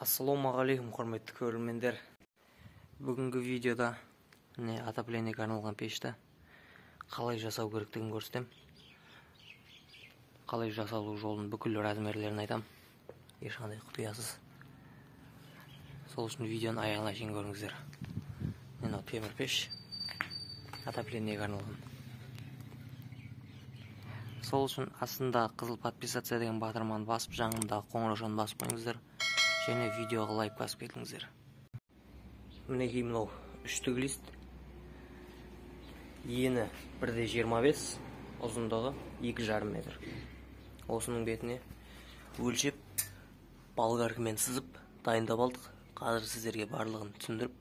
Ассалаумағалейкум, құрметті көрермендер. Бүгінгі видеода міне отоплениеге арналған пешті қалай жасау керектігін көрсетемін. Қалай жасалу жолын, бүкіл размерлерін айтам. Ешқандай құпиясыз. Сол үшін видеоны аяғына шейін көріңіздер. Мынау темір пеш, отоплениеге арналған. Сол үшін астында қызыл подписаться деген батырманы басып, жанындағы қоңыраушаны басып қойыңыздар. Және видеоға лайк басып кетіңіздер. Мінекей мынау үштік лист. Ені 1,25, ұзындығы 2,5 метр. Осының бетіне өлшеп, болгаркамен сызып, дайындап алдық. Қазір сіздерге барлығын түсіндіріп,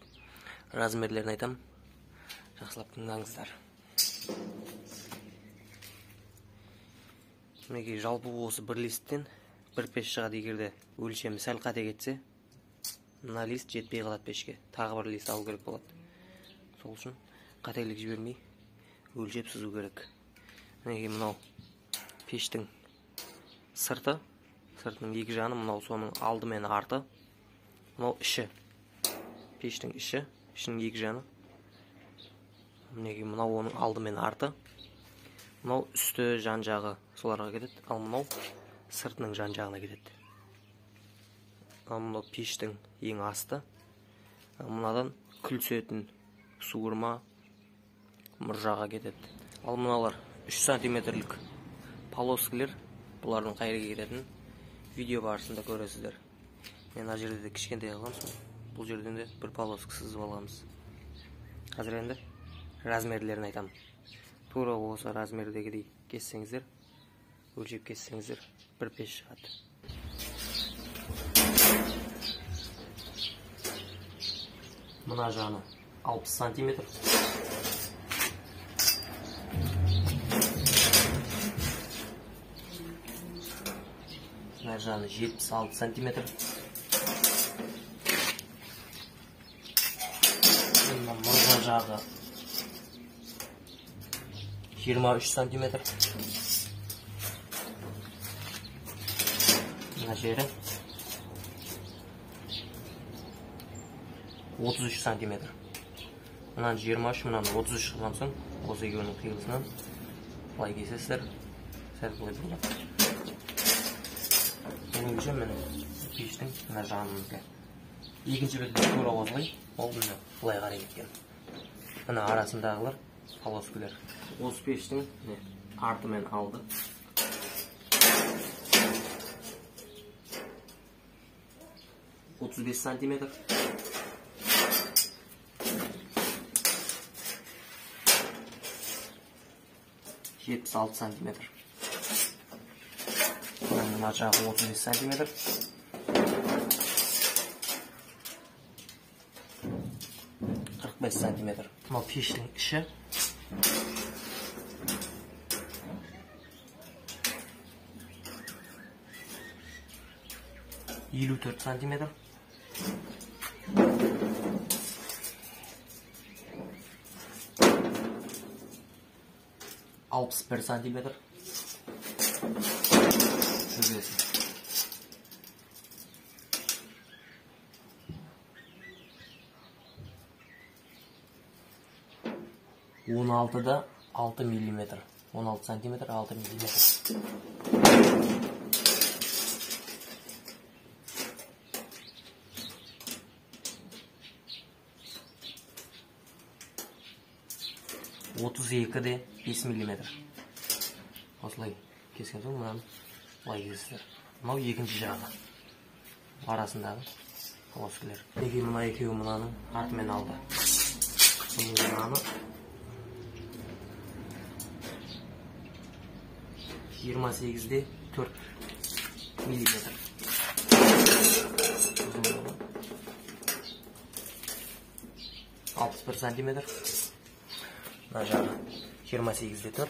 размерлерін айтам. Жақсылап тыңдаңыздар. Мінекей жалпы осы бір листтен бір пеш шығады. Егер де өлшемі сәл қате кетсе, мына лист жетпей қалады пешке. Тағы бір лист алу керек болады. Сол үшін қателік жібермей өлшеп сызу керек. Мінекей мынау пештің сырты, сыртының екі жаны, мынау соның алды мен арты, мынау іші, пештің іші, ішінің екі жаны. Мінекей мынау оның алды мен арты, мынау үсті, жан жағы соларға кетеді, ал мынау сыртының жан жағына кетеді. Ал мынау пештің ең асты. Ал мынадан күл түсетін суырма мұржаға кетеді. Ал мыналар 3 сантиметрлік полоскілер, бұлардың қай жерге кететінін видео барысында көресіздер. Мен мына жерде де кішкентай қылғам, сол бұл жерден де бір полоска сызып аламыз. Қазір енді размерлерін айтамын. Тура осы размердегідей кессеңіздер, өлшеп кессеңіздер, бір пеш шығады. Мына жаны 60 сантиметр. Мына жаны 76 сантиметр. Мына мұржа жағы 23 сантиметр. Мына жері 33 сантиметр. Мынаны 23, мынаны 33 қылған соң, осы екеуінің қиылысынан былай кесесіздер, сәл былай бұрылады. Бұл өлшем міне пештің мына жағыныкі. Екінші беті тура осылай, ол міне былай қарай кеткен. Мына арасындағылар полоскілер. Осы пештің міне арты мен алды. 35 сантиметр. 76 сантиметр. Мына жағы 35 сантиметр. 45 сантиметр. Мынау пештің іші. 54 сантиметр. 61 сантиметр. Төбесі. 16,6 миллиметр. 16 сантиметр, 6 миллиметр. 32,5 миллиметр. Осылай кескен соң мынаны былай кесесіздер. Мынау екінші жағы, арасындағы полоскілер. Неге мына екеуі мынаның арты мен алды. Мынаны 28,4 миллиметр. 61 сантиметр. Мына жағы 28,4,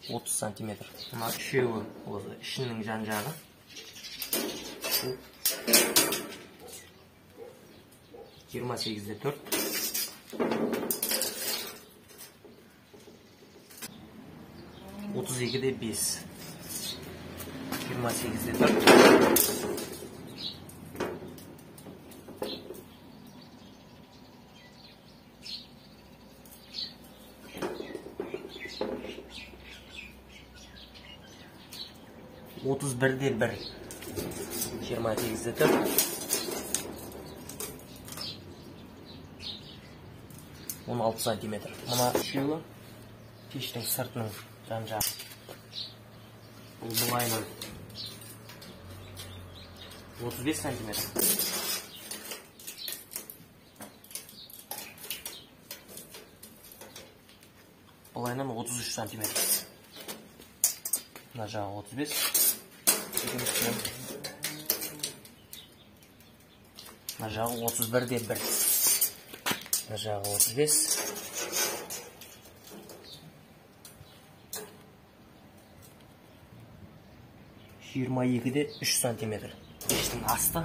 30 сантиметр. Мына үшеуі осы ішінің жан жағы. 28,4, 32,5, 28,4. 31,1. 28,4. 16 сантиметр. Мына үшеуі пештің сыртының жан жағы. Бұл былайынан 35 сантиметр. Былайынан 33 сантиметр. Мына жағы 35. Мына жағы 31,1. Мына жағы 35. 22,3 сантиметр. Пештің асты.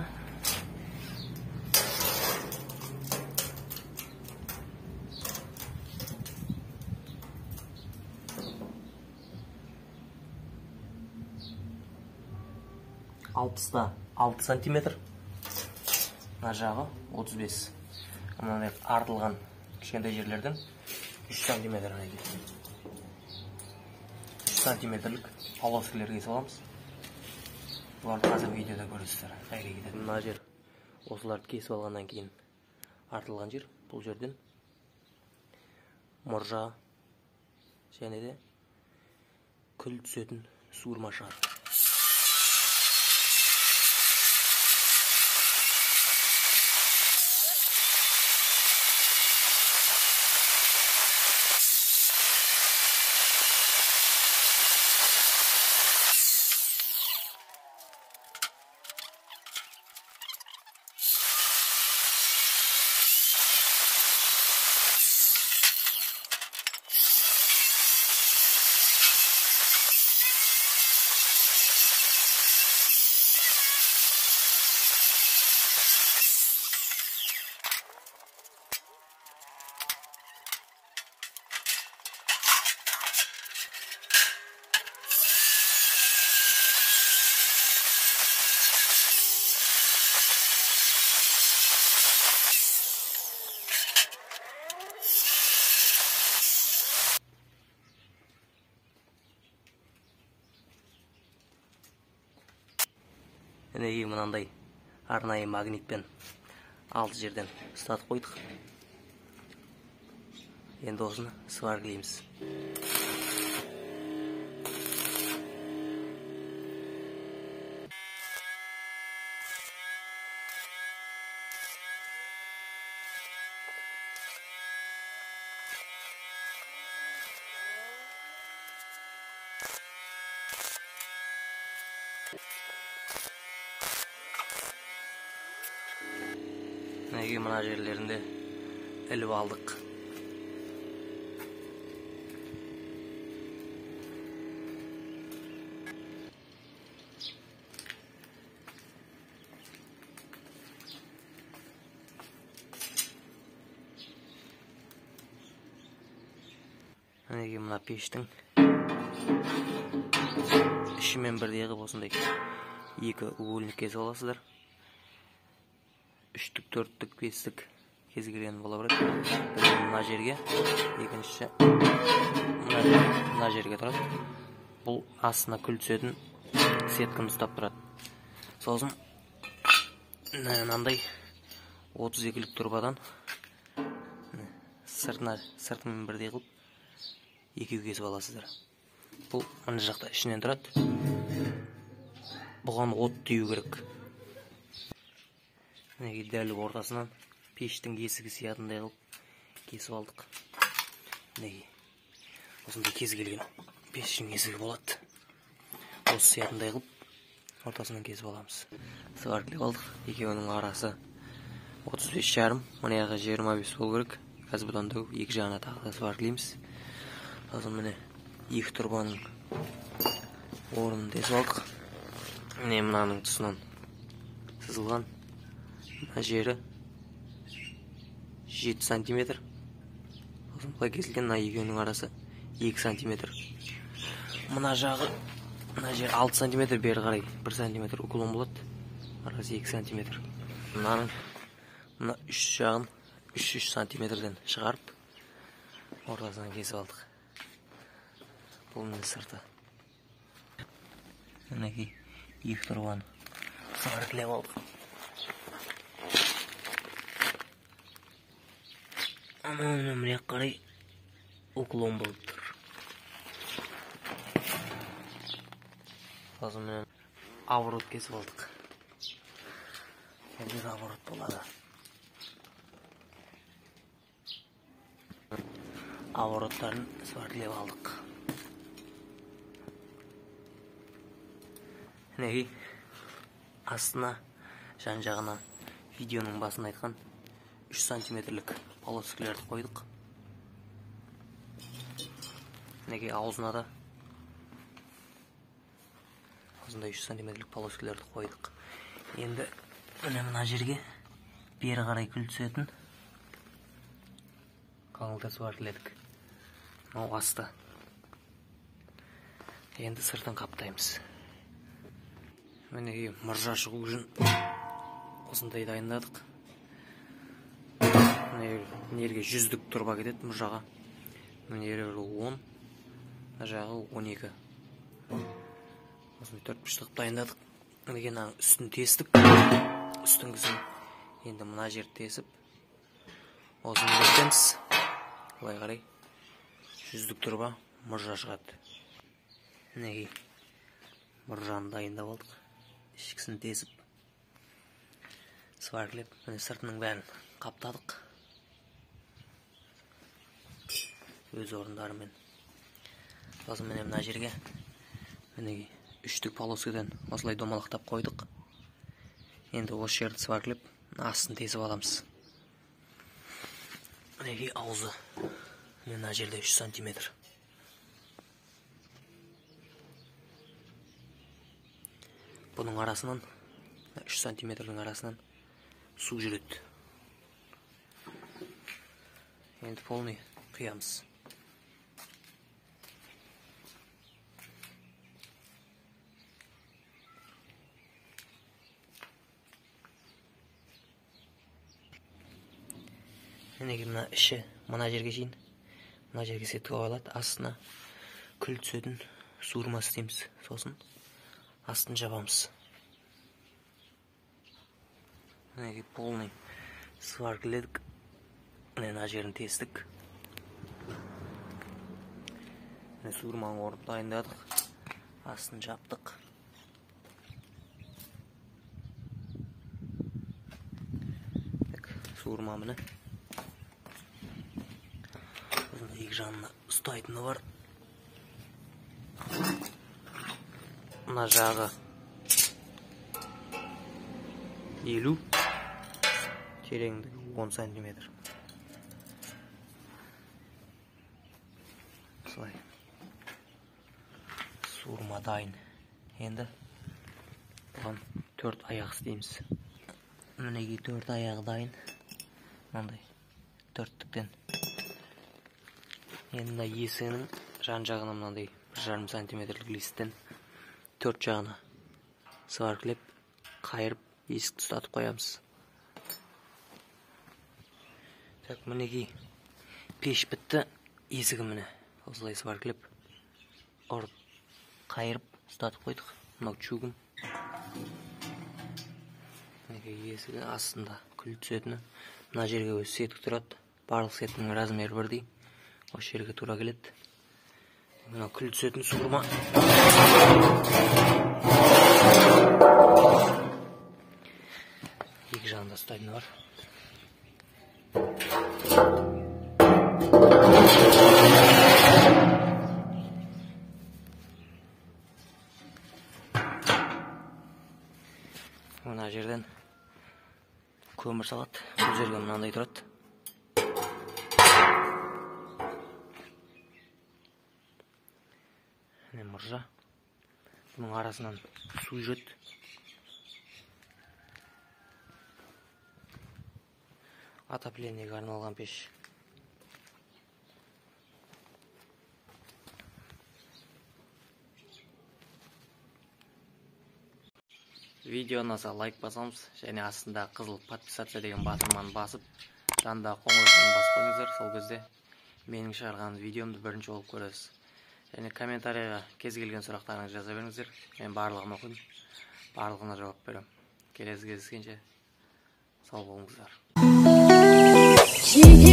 6,6 сантиметр. Мына жағы 35. Мынандай артылған кішкентай жерлерден 3 сантиметр. 3 сантиметрлік полоскалар кесіп аламыз. Бұларды қазір видеода көресіздер. Қайда кетеді. Мына жер осыларды кесіп алғаннан кейін артылған жер, бұл жерден мұржа және де күл түсетін суырма шығар. Мінекей мынандай арнайы магнитпен 6 жерден ұстатып қойдық. Енді осыны сваркілейміз. Мінекей мына жерлерінде іліп алдық. Мінекей мына пештің ішімен бірдей қылып осындай екі угольник кесіп аласыздар. 3-тік, 4-тік, 5-тік кез келген бола береді. Біреуі мына жерге, екіншісі мына жерге тұрады. Бұл астына күл түсетін сетканы ұстап тұрады. Сосын мынандай 32-лік трубадан сыртымен бірдей қылып екеу кесіп аласыздар. Бұл ана жақта ішінен тұрады. Бұған от тию керек. Мінекей дәл ортасынан пештің есігі сиятындай қылып кесіп алдық. Мінекей осындай кез келген пештің есігі болады. Осы сиятындай қылып ортасынан кесіп аламыз. Сваркілеп алдық. Екеуінің арасы 35,5, мына жағы 25 болу керек. Қазір бұдан да екі жағына тағы да сваркілейміз. Сосын міне екі трубаның орнын тесіп алдық. Міне мынаның тұсынан сызылған мына жері 7 сантиметр. Сосын былай кесілген мына екеуінің арасы 2 сантиметр. Мына жағы Мына жер 6 сантиметр, бері қарай 1 сантиметр уклон болады. Арасы 2 сантиметр. Мынаның мына үш жағын 3-3 сантиметрден шығарып, ортасынан кесіп алдық. Бұл міне сырты. Мінекей екі тұрбаны сваркілеп алдық. Анау мына қарай уклон болып тұр. Сосын міне оборот кесіп алдық. Бұл оборот болады. Обороттарын сваркілеп алдық. Мінекей астына жан жағына видеоның басында айтқан 3 сантиметрлік полоскілерді қойдық. Мінекей аузына да осындай 3 сантиметрлік полоскілерді қойдық. Енді міне мына жерге бері қарай күл түсетін қаңылтыр сваркіледік. Мынау асты. Енді сыртын қаптаймыз. Мінекей мұржа шығу үшін осындай дайындадық. Мына жерге 100-дік тұрба кетеді мұржаға. Мына жері 10, мына жағы 12. Осындай төрт бұрыштық дайындадық. Мінекей мынаның үстін тестік. Үстіңгісін енді мына жерді тесіп осыны бекітеміз. Былай қарай 100-дік тұрба мұржа шығады. Мінекей мұржаны дайындап алдық. Ішкісін тесіп сваркілеп, міне сыртының бәрін қаптадық өз орындарымен. Сосын міне мына жерге мінекей үштік полоскадан осылай домалақтап қойдық. Енді осы жерді сваркілеп астын тесіп аламыз. Мінекей аузы мына жерде 3 сантиметр. Бұның арасынан 3 сантиметрдің арасынан су жүреді. Енді полный құямыз. Мінекей мына іші мына жерге шейін, мына жерге сетка қойылады. Астына күл түсетін суырма істейміз. Сосын астын жабамыз. Мінекей полный сваркіледік. Міне мына жерін тестік. Міне суырманы орып дайындадық. Астын жаптық. Так, суырма міне. Осындай екі жағына ұстайтыны бар. Мына жағы 50, тереңдігі 10 сантиметр. Осылай суырма дайын. Енді бұған 4 аяқ істейміз. Мінекей 4 аяғы дайын. Мынандай төрттіктен. Енді мына есігінің жан жағына мынандай 1,5 сантиметрлік листтен төрт жағына сваркілеп, қайырып, есікті ұстатып қоямыз. Так, мінекей пеш бітті, есігі міне осылай сваркілеп, ұрып, қайырып ұстатып қойдық. Мынау чугун. Мінекей есігі астында күл түсетіні. Мына жерге өзі сетік тұрады. Барлық сетінің размері бірдей. Осы жерге тура келеді. Мына күл түсетін суырма. Екі жағында ұстайтыны бар. Мына жерден көмір салады. Бұл жерге мынандай тұрады. Міне мұржа. Бұның арасынан су жүреді. Отоплениеге арналған пеш. Видео ұнаса, лайк басамыз және астында қызыл «Подписаться» деген батырманы басып, жанындағы қоңыраушаны басып қойыңыздар. Сол кезде менің шығарған видеомды бірінші болып көресіз. Және комментарийға кез келген сұрақтарыңызды жаза беріңіздер, мен барлығын оқимын, барлығына жауап беремін. Келесі кездескенше сау болыңыздар. Жетер.